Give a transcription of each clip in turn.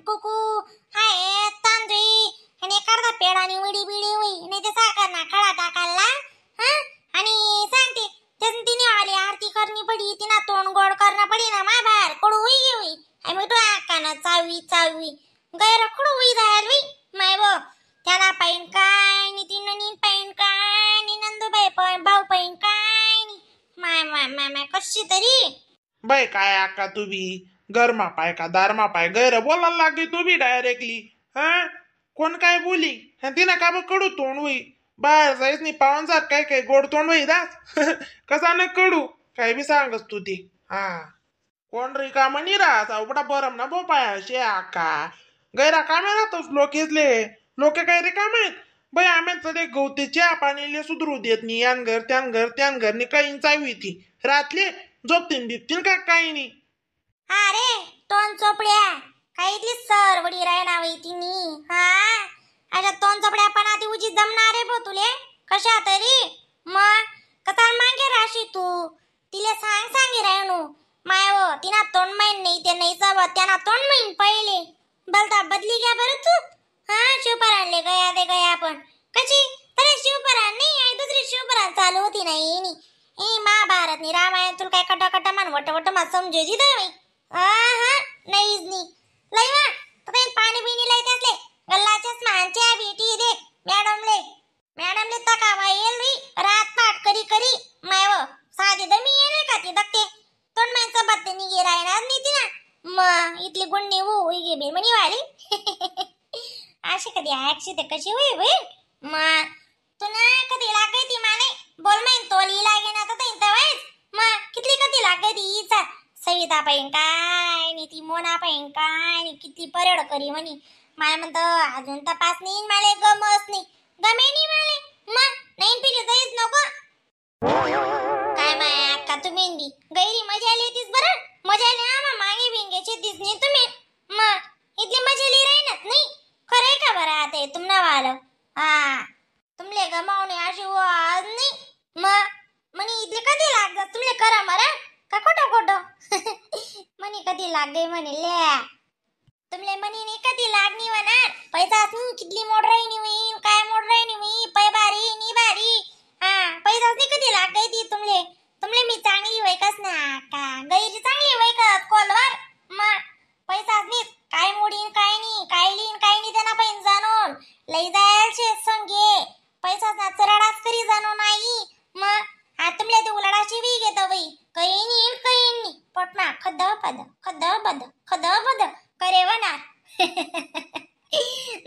कुकू हाय तांदळी आणि एखादा पेढा आणि वडी बिडी होई नाही ते साखर ना खडा टाकायला. हा आणि सांगते त्यातून तिने आली आरती करणी पडी तिना तोंड गोड करणं पडी ना मा बाहेर कडू होई होई आणि मी तो आकाना चावी चावी गैर कडू होई जायल होई माय बो त्याला पाहिन काय नी ती ननीन पाहिन काय नी नंदुबाई पण भाऊ पाहिन काय नी माय माय माय माय कशी तरी. बाई काय आका तू बी गरमा पाय का दारमा पाय गैर बोलायला लागली तू बी डायरेक्टली. हा कोण काय बोली तिना का बघ कडू तोंड होई बाहेर जायच नाही पाहुणचार काय काय गोड तोंड होई दास कसा न कडू काय बी सांगस तू ती. हा कोण रिकामा नाही राहत उबडा बरम ना भो पाय असे आका गैरा कामे राहतोस लोकेसले लोक काय रिकाम आहेत बाई. आम्ही चले गवते चहा पाणीले सुधरू देत नाही यान घर त्यान घर त्यान घर काही चावी ती रातले झोपतीन बिपतीन का काही नाही. अरे तोंड चोपड्या काही ती सरवडी रायना वई तिनी. हा अशा तोंड चोपड्या पण आधी उजी जमणार रे भो तुले कशा तरी मग कसा मागे राशी तू तिले सांग सांगे रायनू माय हो तिना तोंड माहीन नाही ते नाही सब त्यांना तोंड माहीन पहिले बलता बदली घ्या बरं तू. हा शिवपराणले गया ते गया आपण कशी तर शिवपराण नाही आहे दुसरी शिवपराण चालू होती नाही ए महाभारत नी रामायण तुला काय कटा कटा मान वट वट मा समजू दी दवी. हा हा नाहीच नी लई वा तर पाणी बिणी लई त्यातले गल्लाच्याच मानच्या बेटी दे मॅडमले मॅडमले तकावा येईल री रात पाठ करी करी मायव साधी दमी येईल का ती दत्ते तोंड मायचा बत्ते निघे राहणार नाही ती ना मग इथली गुंडी हो गे बे म्हणी वाली. अशी कधी ऐकशी ते कशी होई होई मग तू ना कधी लागाय ती माने बोल माईन तोली लागे ना तर तवायच मग कितली कधी लागाय ती इचा सविता पाहिन काय नी ती मोना पाहिन काय नी किती परेड करी म्हणी माय म्हणतं अजून तपास नाही माले गमच नाही गमे नाही माले मग नाही पिली जाईच नको. काय माय अक्का तुम्ही गैरी मजा आली तीच बरं मजा आली आमा मागे बिंगेची तीच नाही तुम्ही मग इथली मजा आली राहीनच नाही खरंय का बरं आता तुम्हाला वालं. हा तुमले गमावणे अशी वाज नाही मग म्हणे इथले कधी लागतात तुमले करा मरा का खोटं खोटं म्हणे कधी लागले म्हणे ल्या तुमले म्हणे नाही कधी लागणी म्हणा पैसा कितली मोड राहिनी होईन काय मोड राहिनी होई पै बारी नी बारी. हा पैसाच नाही कधी लागाय ती तुमले तुमले मी चांगली वैकस ना का गैरी चांगली वैकस कोलवर मग पैसाच नाही काय मोडीन काय नाही काय लिहिन काय नाही त्यांना पैन जाणून लई जायल शे संगे पैसाच ना चराडाच करी जाणू नाही मग आ तुमले ते उलाडाशी बी घेतो बाई काही नाही काही नाही पटना खद पद खद पद खद पद करे वनार.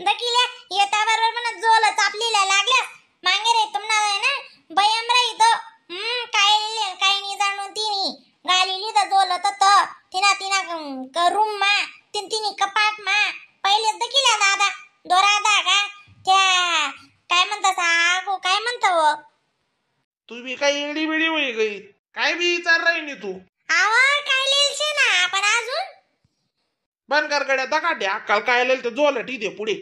दकिल्या येता बरोबर म्हणा जोल चापलीला लागल्या मागे रे तुम्हाला आहे ना बयम रे इथं काय लिहिले काय नाही जाणून तिनी गालिली तर जोल तर तिना तिना रूम मा तीन तिनी कपाट मा पहिले दकिल्या दादा दोरा धागा त्या काय म्हणतात आगो काय म्हणतो हो? तू बी काय एडी बिडी होई गई काय बी विचार राहिनी तू. आवा काय लिहिलशे ना आपण अजून बंद कर गड्या दकाटे अक्काल काय लिहिलं ते जोल ठीक आहे पुढे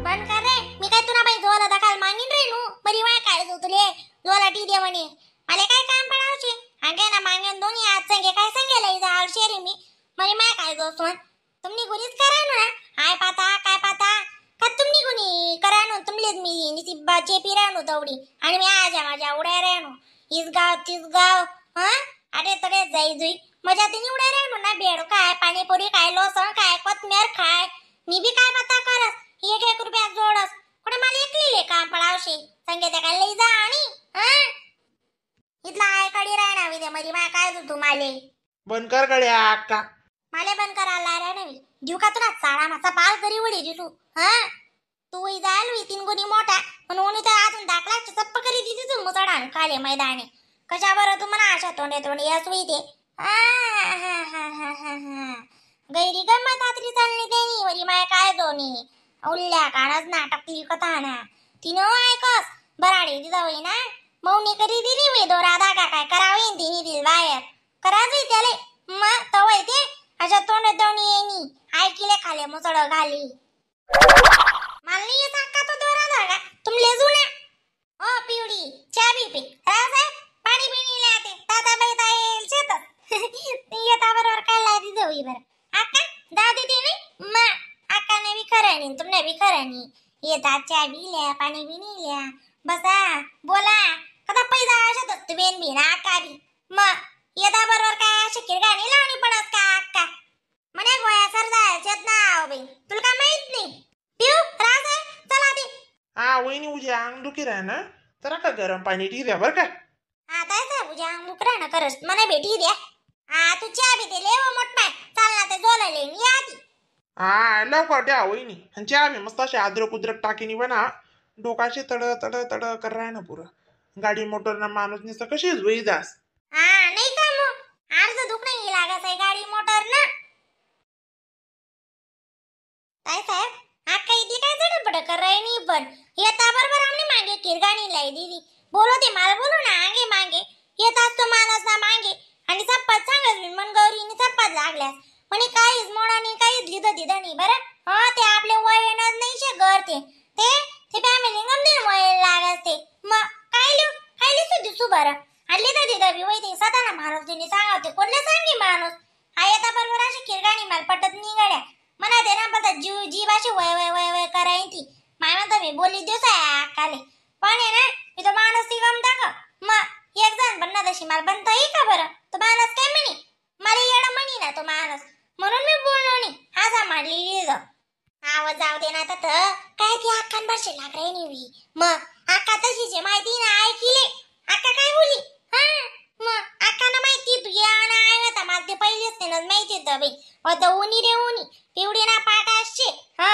बंद कर रे मी काय तुला बाई जोला दकाल मागीन रे नू बरी वाय काय जो तुले जोला टी दे म्हणे मला काय काम पडावशे अंगे ना मागेन दोन्ही हात संगे काय सांगेल जाल शेरी मी म्हणे माय काय जो सोन तुमनी गुरीच करा ना I पाता काय पाता का तुमनी गुणी करा नो तुमलेच मी निसिब्बा चेपी राहणो तेवढी आणि मी आजा माझ्या उड्या राहणो his गाव तीच गाव. हा अरे तडे जाई जुई मजा तिने उड्या राहणो ना बेड काय पाणीपुरी काय लोसण काय कोथमीर खाय मी बी काय पता करस एक एक रुपया जोडस कुठे मला एकलीले काम पडावशे संगे त्या काय लई जा आणि हा इथला I कडी राहणार विदे मरी मा काय तू माले बंद कर गड्या अक्का माले बंद करायला राहणार जीव का तुला चाळा मासा पाल करी उडी दिसू. हा तू जायल हुई तीन गुणी मोठा पण ओनी तर अजून दाखला चप्प करी दिली तू मुसळान खाले मैदाने कशा बरं तू म्हणा अशा तोंडे तोंडे यास होई ते. गैरी गंमत आत्री चालली त्यांनी वरी माय काय दोनी उल्ल्या कानच नाटक कथा ना तिनं ऐकस बराडी तिथं होई ना मौनी करी दिली होई दोरा धागा काय करावी तिने दिल बाहेर कराच त्याले मग तवय ते अशा तोंड तोंडी येणी ऐकिले खाले मुसळ घाली मला नाही येत अक्का तो दोरा धागा तुमले जुना ओ पिवडी चहा बी पी रावसाहेब पाणी बिणी आते ताता बाई ताई शेतात येता बरोबर काय लादी जाऊ बरं अक्का जाऊ दे. बी खरं नाही येतात, चहा बी लिया, पाणी बी नाही लिया. बसा बोला, कदा पैसा अशातच तू बेन बी ना अक्का बी. मग येता बरोबर काय अशी किरगाणी लावणी पडत का अक्का? म्हणे गोया सर जायच्यात ना. आहो बाई, तुला काय माहित नाही? पिऊ राज आहे, चला आधी. हा वहिनी, उद्या अंग दुखी राह ना, जरा का गरम पाणी टी द्या बरं का. हा ताई साहेब, उद्या अंग दुखरा ना करस, मला भेटी द्या. हा तू चहा बी दिले हो मोठा, चाल ना ते जोला या आधी. हा लवकर द्या वहिनी, आणि चहा बी मस्त असे अद्रक उद्रक टाकीनी बना. डोकाशी तड तड तड कर राह ना पुरं. गाडी मोटर ना माणूस निसतं कशीच होई जास. हा नाही का, मग अर्ज दुखणं लागत आहे गाडी मोटर ना. ताई साहेब, आका इथे काय झडपड कर नाही, पण येता बरोबर आमने मागे किरगाणी लाई दीदी. बोलो ते मला बोलू ना आगे मागे येत असतो माणूस ना मागे. आणि सप्पात सांगत मी मनगौरीने सप्पात लागल्यास म्हणे काहीच मोडाने काहीच लिहिलं दिलं नाही बरं. हा ते आपले वय येणार नाही शे घर ते ते ते फॅमिली गमदे वय लागत ते. मग काय लिहू काय लिहू दिसू बरं. आणि लिहिलं दिलं बी वय ते सदाना माणूस तिने सांगावते कोणला सांगे माणूस. हा येता बरोबर अशी किरगाणी मला पटत नाही गड्या. म्हणा ते ना बघा जीव जीव अशी वय वय वय वय करायची ती. माय म्हणतो मी बोलली दिवस आहे अक्काले, पण आहे ना मी तो माणूस ती गमता का. मग एक जण पण ना तशी मला बनता येई का बरं? तो माणूस काय म्हणे मला येडा म्हणी ना तो माणूस, म्हणून मी बोललो नाही. हा मांडली आवाज जाऊ दे ना आता. तर काय ती अक्कान बरशे लाग रे नी. मग अक्का तशीच आहे माहिती ना, ऐकिले अक्का काय बोली. हा मग अक्काना माहिती तू या ना आहे आता मला ते पहिलीच नाही ना माहिती होतं बाई. आता उनी रे उनी पिवडी ना पाट असचे. हा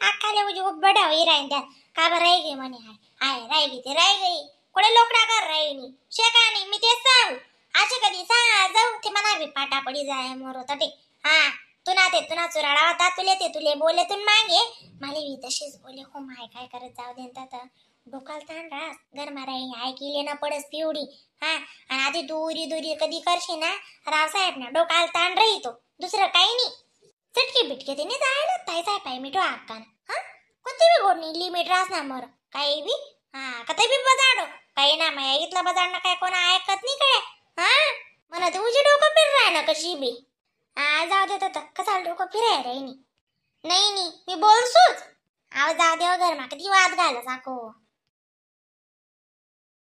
अक्काले म्हणजे बडा होई राहीन त्या का बरं राही गे म्हणे. आहे आहे राही गई ते राही गई कोणी लोकडा कर राही शेका नाही. मी तेच सांगू असे कधी सांग जाऊ ते म्हणा बी पाटा पडी जाय मोरो तटे. हा तुना ते तुना चुराडा होता तुले ते तुले बोले तुन मागे मला बी तशीच बोले. हो माय काय करत जाऊ दे आता डोकाल ताण रास गरमा राही ऐकिले ना पडस पिवडी. हा आणि आधी दुरी दुरी कधी करशे ना रावसाहेब ना डोकाल ताण राही तो, दुसरं काही नाही. चटके बिटके तिने जायला ताई साहेब पाय मिठो अक्कान. हा कोणती बी गोडणी लिमिट रास ना मोर काही बी. हा कथे बी बजाडो काही ना माया इथला बजाडणं काय कोणा ऐकत नाही कडे. हा मला ते उजी डोकं फिर राय ना कशी बी. हा जाऊ देत आता कसा डोकं फिराय रे. नाही नाही मी बोलसूच. आव जाऊ देव घरमा कधी वाद घाल साको.